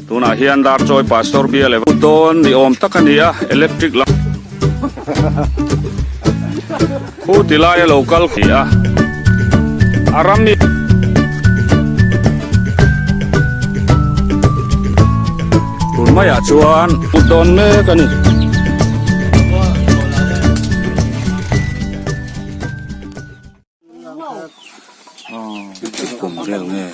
Tunah hian Darchawi Pastor bial e dawn ni awm tak a ni a, electric lam khu ti lai a lo kal khi a, a ram mi tun maiah chuan put dawn mek a ni. Kum vel nge.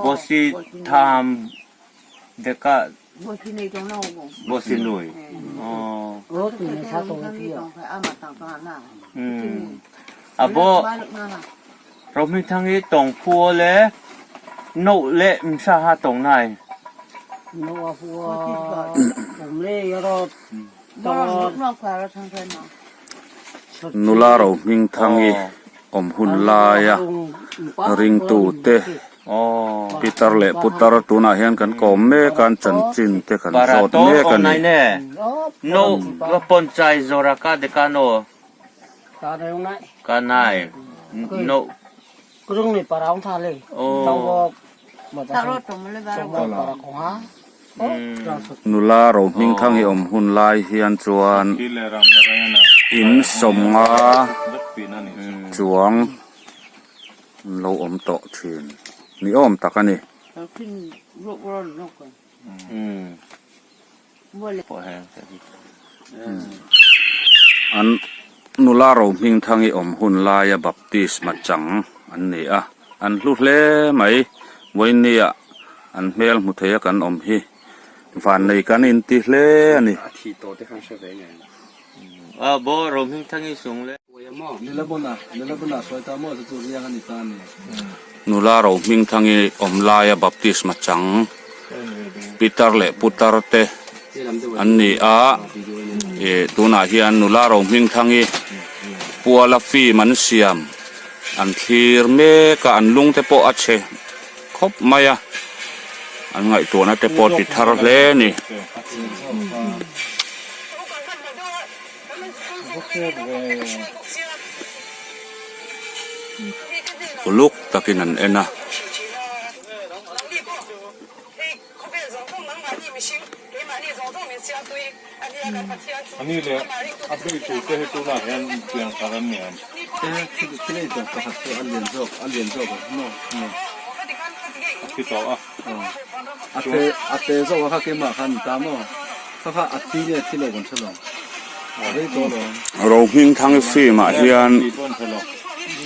Bosi tham deka bosi nui. Abo Rohmingthangi tong phuo le no le msa ha tong nai. Nula Rohmingthangi awm hun laia ringtute Pitar leh Putar tunah hian kan kawm mek a, an chanchin te kan zawt mek a ni. Nula Rohmingthangi awm hun lai hian chuan in sawmnga chuang an lo awm tawh thin ni awm tak a ni. An nula Rohmingthangi awm hun laia baptisma chang an ni a, an hlu hle mai. Vawinia an hmel hmu theia kan awm hi vannei kan inti hle a ni. Nula Rohmingthangi awm laia baptisma chang pitar leh putar te an ni a, ih tunah hian nula Rohmingthangi puala film an siam an thlir mek a, an lung te pawh a chhe khawp mai a, an ngaihtuahna te pawh ti thar hle a ni. Uluk takin an en a. Rohmingthangi film ah hian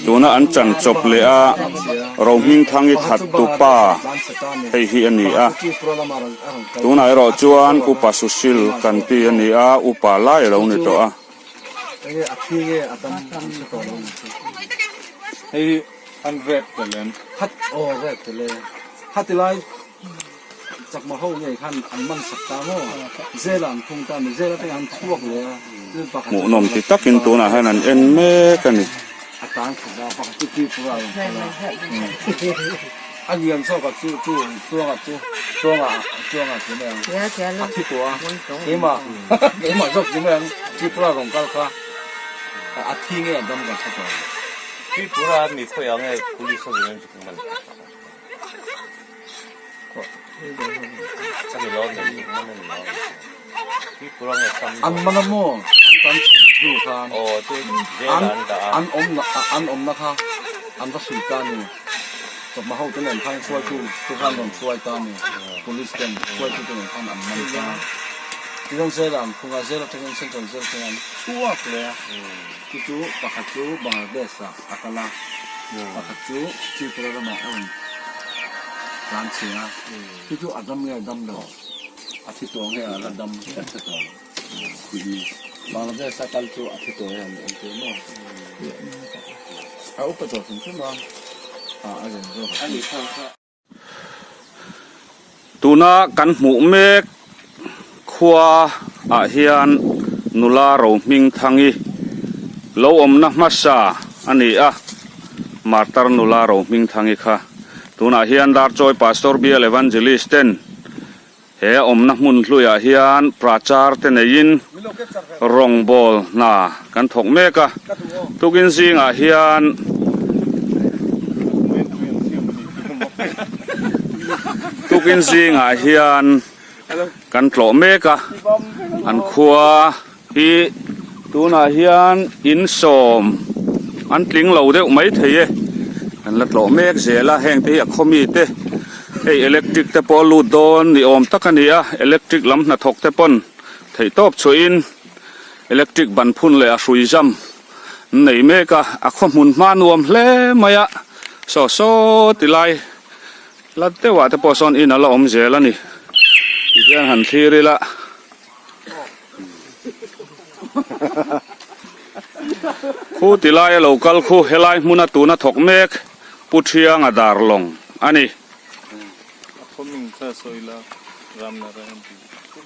tuna an chan chawp leh a Rohmingthangi that tupa hei hi a ni a tunah erawh chuan upa Sushil kan ti a ni a upa lai a lo ni tawh a. Chakma ho ngei khan an man sak ta maw? Zela an khung ta a ni. Zela te an chhuak leh a. Hmuhnawm ti takin tunah hian an en mek a ni. A tan khat a, pakhat chu Tripura a rawn kal a. A lian zawk a chu chu Chuanga chu Chuanga Chuanga ti mai ang. A thi tawh a. Keimah keimah zawk ti mai ang Tripura rawn kal kha a thi nge a dam kan hre tawh lo. Tripura mi khawiah nge police ho in an zuk man? An man a maw? An tan chhun hnu khan an an awm an awmna kha an va hrilh ta a ni. Chawhma ho te nen khan hruaitu te khan rawn hruai ta a ni. Police ten hruaitu te nen khan an man ta. Tichuan jail ah an khung a, jail atangin Central Jail atangin an chhuak leh a, chu chu pakhat chu Bangladesh ah a kal a, pakhat chu Tripura ramah a rawn tlan chhia a, chu chu a dam nge a dam lo, a thi tawh nge a la dam ka hre tawh lo. Bangladesh a kal chu a thi tawh e an ti maw? A upa tawh hrim hrim a, a lian zawk a thi. Tuna kan hmuh mek khua ah hian nula Rohmingthangi lo awmna hmasa a ni a, Martar nula Rohmingthangi kha tunah hian Darchawi Pastor Bial Evangelist ten he awmna hmun hluiah hian prachar te neiin rawngbawl hna kan thawk mek a, tukin zingah hian tukin zingah hian kan tlawh mek a, an khua hi tunah hian in sawm an tling lo deuh mai thei e, kan la tlawh mek zel a, heng te hi a khaw mi te hei electric te pawh a lut dawn ni awm tak a ni a, electric lam hnathawk te pawn theih tawp chhuahin electric ban phun leh a hrui zam an nei mek a, a khaw hmun hma nuam hle mai a, saw saw ti lai la deuh ah te pawh sawn in a la awm zel a ni tihian han thlir ila. Khu ti lai a lo kal khu helai hmuna tuna thawk mek Pu Thianga Darlawng a ni.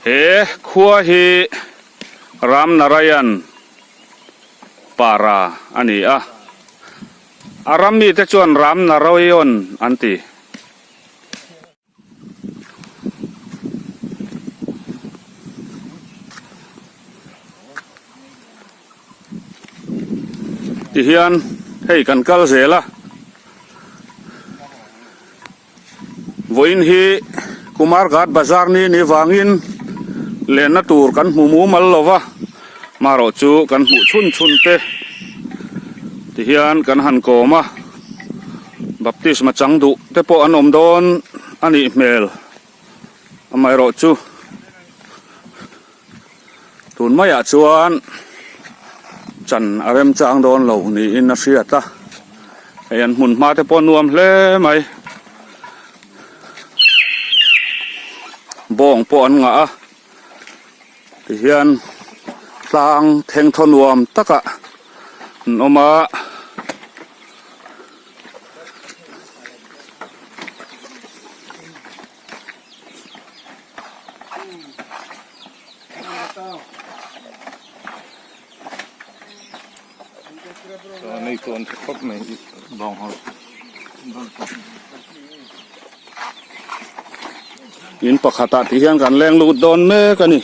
He khua hi Ram Narayan Para a ni a, a ram mite chuan Ram Narayon an ti. Tihian hei kan kal zel a. Vawiin hi Kumar Ghat Bazar ni ni vangin lenna tur kan hmu mumal lo va, marawh chu kan hmuh chhun chhun te tihian kan han kawm a, baptisma chang duh te pawh an awm dawn a nih hmel amaherawh chu tun maiah chuan chan a remchang dawn lo niin a hriat a hei an hmun hma te pawh a nuam hle mai bawng pawh an ngah a tihian tlang thengthaw nuam takah an awm a. In pakhatah tih hian kan leng lut dawn mek a ni.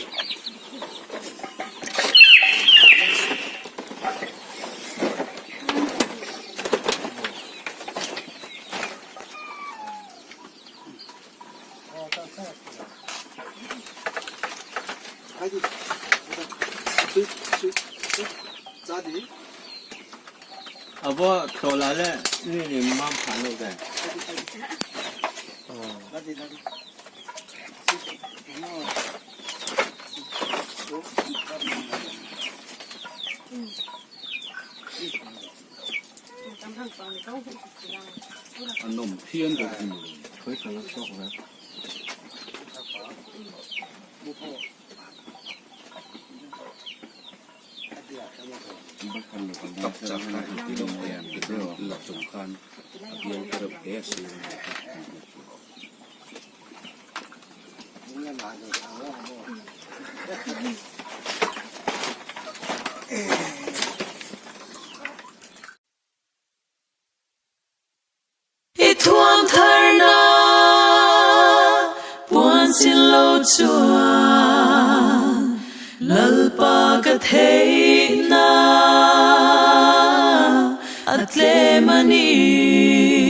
A nawm phian bawk a ni. I thuam tharna puan sin lo chuan Lalpa ka theihna a tlem a ni.